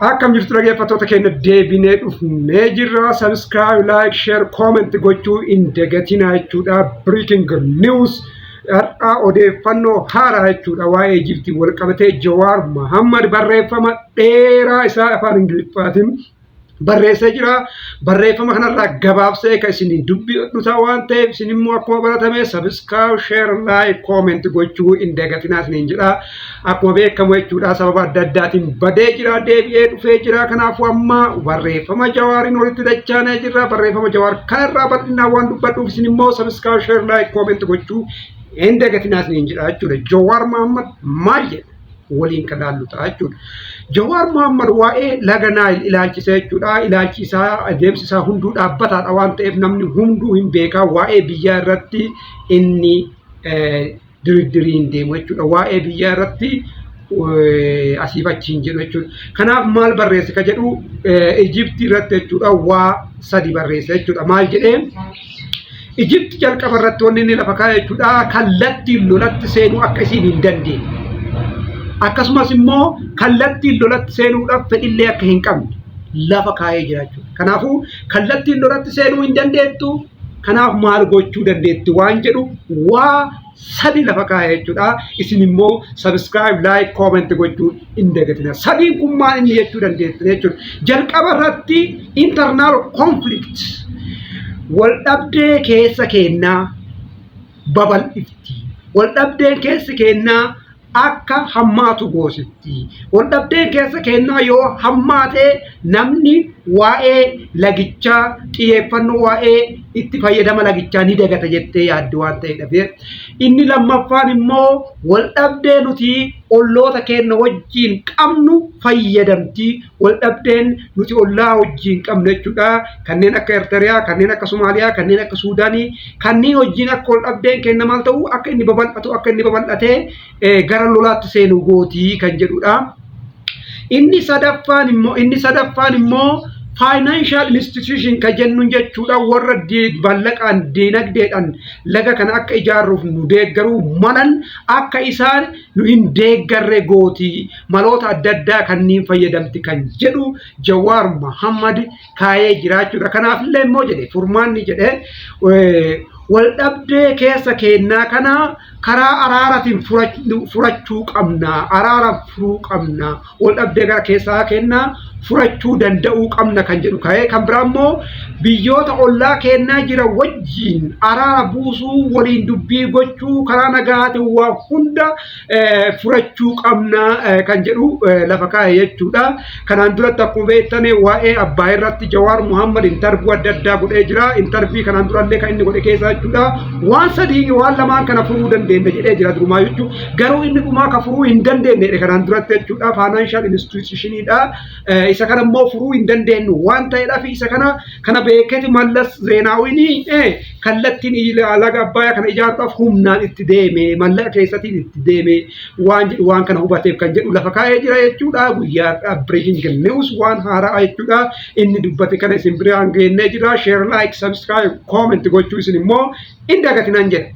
Akkam jirtu, dhaggeeffattoota keenya? Deebinee dhufnee jirra. Subscribe, like, share, comment gochuu hin dagatinaa jechuudha. Breaking news, har'aa odeeffannoo haaraa jechuudha. Waa'ee Ijiptii wal qabatee Jawaar Mohammad barreeffama dheeraa isaa afaan Ingiliffaatiin barreessee jira. Barreeffama kanarraa gabaabsee kan isin dubbadhu ta'a waan ta'eef, isin immoo akkuma baratame subscribe, share, like, comment gochuu hin dagatinaa isiniin jedha. Akkuma beekamu jechuudha, sababa adda addaatiin badee jira, deebi'ee dhufee jira. Kanaafuu amma barreeffama Jawaariin walitti dachaanee jirra. Barreeffama Jawaar kanarraa bal'inaan waan dubbadhuuf, isin immoo subscribe, share, like, comment gochuu hin dagatinaa isiniin jedha jechuudha. Jawaar Mohammad maal jedha? Waliin kan laallu ta'a jechuudha. Jawaar Mohammad waa'ee laga Naayil ilaalchisee jechuudha. Ilaalchi isaa, adeemsi isaa hunduu dhaabbataadha waan ta'eef, namni hunduu hin beekaa, waa'ee biyyaa irratti inni dirdirii hin deemu jechuudha. Waa'ee biyyaa irratti asiif achi hin jedhu jechuudha. Kanaaf maal barreesse ka jedhu, Ijiptii irratti jechuudha, waa sadi barreesse jechuudha. Maal jedhee? Ijipti jalqaba irratti wanni inni lafa kaa'e jechuudha, kallattiin lolatti seenuu akka isiin hin dandeenye. Akkasumas immoo kallattiin lolatti seenuudhaaf fedhillee akka hin qabne lafa kaa'ee jira jechuudha. Kanaafuu kallattiin lolatti seenuu hin dandeettu. Kanaaf maal gochuu dandeetti waan jedhu waa sadi lafa kaa'ee jechuudha. Isin immoo subscribe, like, comment gochuu hin dagatina. Sadiin kun maal inni jechuu dandeettu jechuudha. Jalqaba irratti internal conflict, wal dhabdee keessa kennaa babal'ifti. Wal dhabdeen keessi kennaa akka hammaatu goositti. Wal dhabdeen keessa kennaa yoo hammaate, namni waa'ee lagichaa, xiyyeeffannoo waa'ee itti fayyadama lagichaa ni dagata jettee yaaddi waan ta'eedhaaf. Inni lammaffaan immoo wal dhabdee nuti olloota keenya wajjin qabnu fayyadamti. Wal dhabdeen nuti ollaa wajjin qabnu jechuudha. Kanneen akka Eertiriyaa, kanneen akka Somaaliyaa, kanneen akka Suudaanii, kanneen wajjin akka wal dhabdeen keenya maal ta'u, akka inni babal'atu, akka inni babal'atee gara lolaatti seenu gootii kan jedhudha. Inni sadaffaan immoo financial institution kan jennuun jechuudha, warra mallaqaan, diinagdeedhaan laga kana akka ijaarruuf nu deeggaruu malan akka isaan nu hin deeggarre gootii, maloota adda addaa kanneen fayyadamti kan jedhu Jawaar Muhammad kaayee jiraachuudha. Kanaafillee immoo jedhe, furmaanni jedhe, wal dhabdee keessa kennaa kana karaa araaratiin furachuu qabna, araaraan furuu qabna, wal dhabdee gara keessaa kennaa furachuu danda'uu qabna kan jedhu ka'ee, kan biraa immoo biyyoota ollaa kennaa jira wajjin araara buusuu, waliin dubbii gochuu, karaa nagaatiin waa hunda furachuu qabna kan jedhu lafa kaa'e jechuudha. Kanaan duratti akkuma beektan waa'ee Abbaa irratti Jawaar Muhammad interview adda addaa godhee jira. Interview kanaan durallee kan inni godhe keessa jechuudha. Waan sadii, waan lamaan kana furuu dandeenya jedhee jira durumaa jechuudha. Garuu inni dhumaa ka furuu hin dandeenye kanaan duratti jechuudha. Financial institutioniidha. Isa kana immoo furuu hin dandeenyu waan ta'eedhaaf, isa kana beekeeti Mallas Zeenaawwiin kallattiin laga Abbayaa kana ijaaruudhaaf humnaan itti deeme, mallaqa keessatiin itti deeme waan jedhu, waan kana hubateef kan jedhu lafa kaa'ee jira jechuudha. Guyyaa breaking news, waan haaraa jechuudha. Inni dubbate kana isin biraan geennee jira. Share, like, subscribe, comment gochuu isin immoo hin dagatinaan jedha.